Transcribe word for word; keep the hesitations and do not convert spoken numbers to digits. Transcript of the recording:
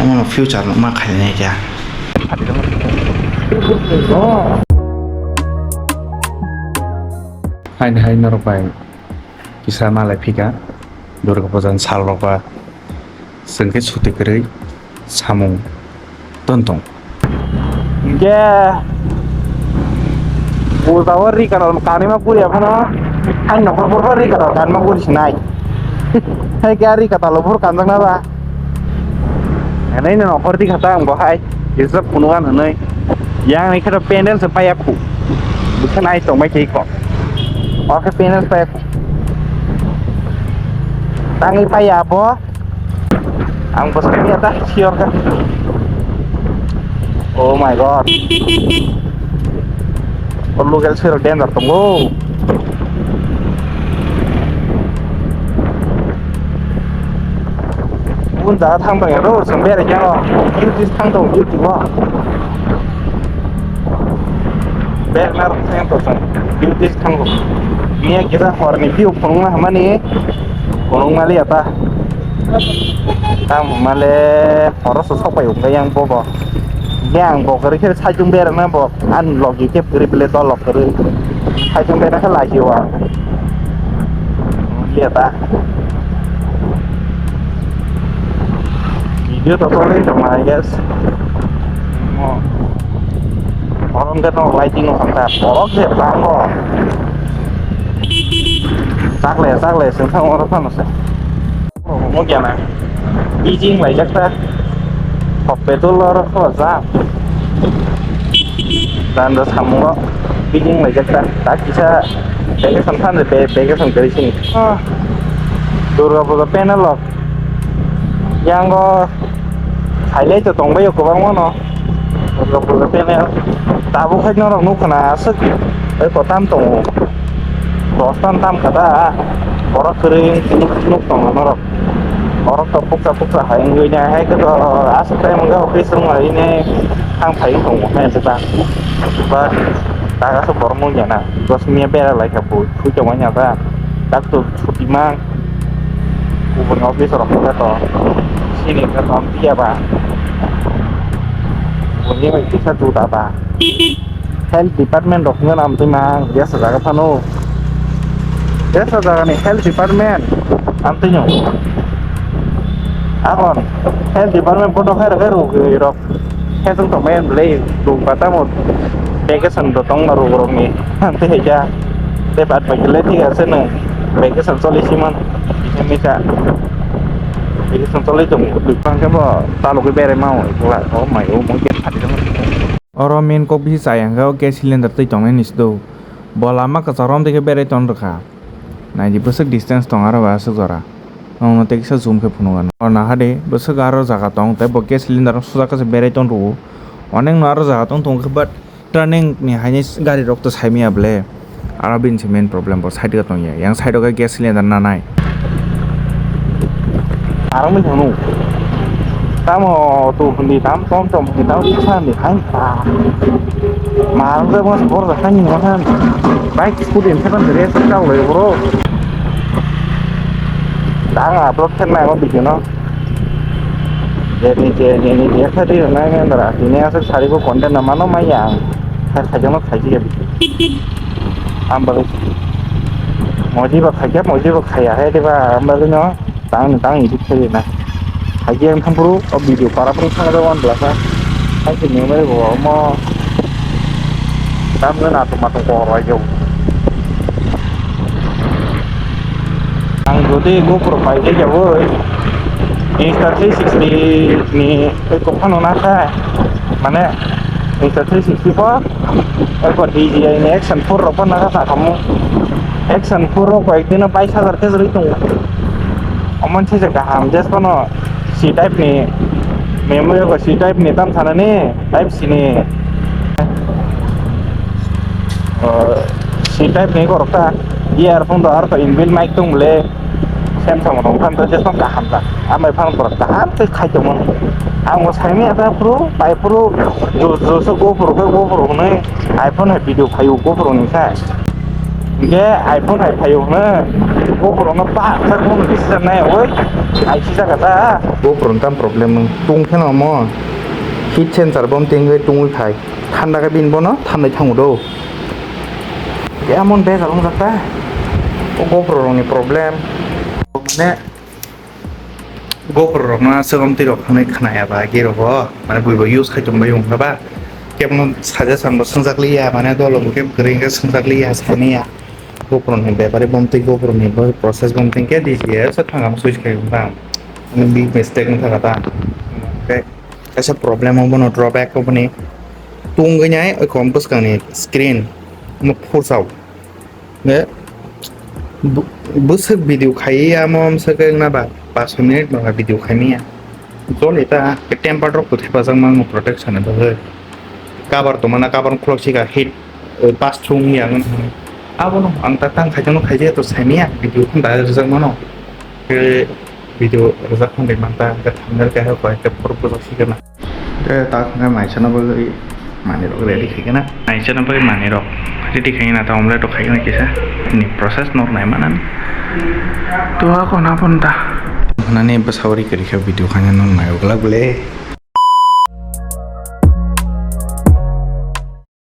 Omono future no ma khainai kya. Haini hai norok bai kisa malai phika Durga Puja ni sal rok ba chwng khe suti kwrwi samung ton tong. Hingke bujao ri katal kanima puri aphano, ani nokhor porbo ri katal kanma puri sinai. Hai khe ri katal phuru kanjakna ba. Enai no nokhor di khata ang bo hai. Kisa phunukna hwnwi. Yang ni khe to panel se paya khu. Bwkha nai tongbai khe kho. O khe panel paya khu. Tangwi paya bo. Ang bwswk ya ta siyor ka. Oh my god. O local sero danger tongo. Bun jaga thang tong ya ro, song bere kya o. Duty thang tong, duty o. Bernar thang to song, duty thang tong. Niya kisa horni view phunukna hamani. Phunuk mali ata. Tam male horo so sok pai ung yang bobo. Yang bo kari khe sajung berana bo. An logi khe puri bile dol lok kari. Sajung berana khe lagi wa. Liya ta. Video to tolai tong I guess. Oh. Orang ke no lighting no kanta. Orang ke bango. Sakle sakle sengkang orang sana se. Mo kya na. Bijing lai jakta. Hok petrol oro kho ja. Dan da samungo bijing lai jakta. Tak kisa bege san than de bege san kari sini. Ah. Durga Puja panel lok. Yang go highlight to tongbai yo kwbangma no. Durga Puja panel. Tabuk hai norok nukha na aswk. Oi kotam tongo. Dos tan tam kha da. Borok kwrwi nuk nuk tongo norok. Borok to puksa puksa hai wngwi ne hai khe to aswk time wngkha office rwng hai ne thang phai tongo hai se ta. But tak aswk borok nukya na. Dos miya bera lai kha bo thui tongmani ata. Tak to chuti mang. Kubun office rok khe to. Sini khe to amtwi ya ba. Kubun ni bai kisa juda ba. Health department rok hwnwi amtwi mang jesa jaga phano. Jesa jaga ni health department amtwi no. Akon health department bodo khairok khairok rok. Khe chwng tongmani bwlwi chwng patamo vacation bo tongma rw borokni. Tei hai kha tei baad bai khe le thik ase nwng vacation choli siman. Kisa misa vacation choli tongo. Bwkang khe bo talogwi berai mao ekla. Oh my, oh my, gate phati tongma. Oro main kok bisi chaya hwnkhe o gas cylinder twi tongnai ni se do. Bo lama kwcharo twi khe berai tong rwkha. Naidi bwswk distance tong aro ba aswk jora. Nokno tei kisa zoom khe phunukgo. O naha de bwswk aro jaga tong tei bo gas cylinder no sujakhe se berai tong rwo. Onek no aro jaga tong tong khe but turning ni haino gari rok to sai maya ble. Aro bini se main problem bo side o tong ya. Yang side o khe gas cylinder nanai. Aro mui thangno. Tamo tu hindi tam tom tom hindi tam ikha hindi hai pa. Marang se bos bor da hani mo han. Bike scooty ni sepan dere se chau le bro. Dang upload khe nai mo video no. Jeni je jeni je kha di nai nai dara. Ini asal sari ko content na mano mai yang. Khai khai jono khai ji ya. Ambal. Moji ba khai ya moji ba khai ya hai de ba ambal no. Tang tang edit khe na. Hagi ang thampuru o video para pung thang da wan blasa. Hai se memory bo mo. Tam na na to ma to ko roi jo. Ang jodi GoPro pai de jabo. Insta three sixty ni ko phano na kha. Mane Insta three sixty po. Eko D J I ni Action four rok phano na kha kamo. Action four rok koi dino bais hajar khe jori tongo. Omo se kaham, just phano C type ni memory ko C type ni tam thanani type C ni. O, C type ni korokta earphone do aro to inbuilt mic tong le Samsung rok phano just phano kaham ta. Amai phano korok kaham tei khai tongmani. Ang bo saimaya ta phuru pai phuru jo jo so GoPro khe GoPro hwnwi iPhone hai video phaio GoPro ni khe. Hingke iPhone hai phaio hwno, GoPro no bak khe phone decision nai oi. Ai si jaga ta. GoPro ni tam problem wng. Tung khe no mo. Heat sensor bom tingwi tungwi phai. Thanda khe bini bono thandai thango do. Emon bejal wng jak ta. O GoPro rok ni problem. Mane GoPro rok no aswk amtwi rok thangwi khna ya ba agi rogo. Mane bui bo use khai tong bai wng kha ba. Kebo no suggestion bo swngjak liya, mane dolo bo kebo kwrwi wngkhe swngjak liya, sani ya. GoPro ni bepari bomtwi GoPro ni bo process bomtwi khe D J S o thangam switch khai wng kha. Big mistake wng kha ta. Tei kaisa problem o bono drawback o boni tungwi nai oikom bwskang ni screen no phursao. Ne bu-, bwswk video khai ya mo swk wng na ba, paanch minute ma video khai manya. Jol eta temper rok kwthwi pajak mango protection ni bagwi. Cover tongmana cover khulok sika hit, eh, pass through wngya wngmano. Abono ang ta tang khaijano khaijaya to saimanya video phano da rijak mano. Khe video rijak phano de manta khe thumbnail khe hai khe photo bwsajak sikana. Khe ta khe maisano bagwi manwi rok ready khaikana. Maisano bagwi manwi rok ready khaina ta omelette rok khaikana kisa. Ni process no nai manani. To ako na phone ta. Nani bwsawari kwrwi kha video khaina no nai ugla bwle.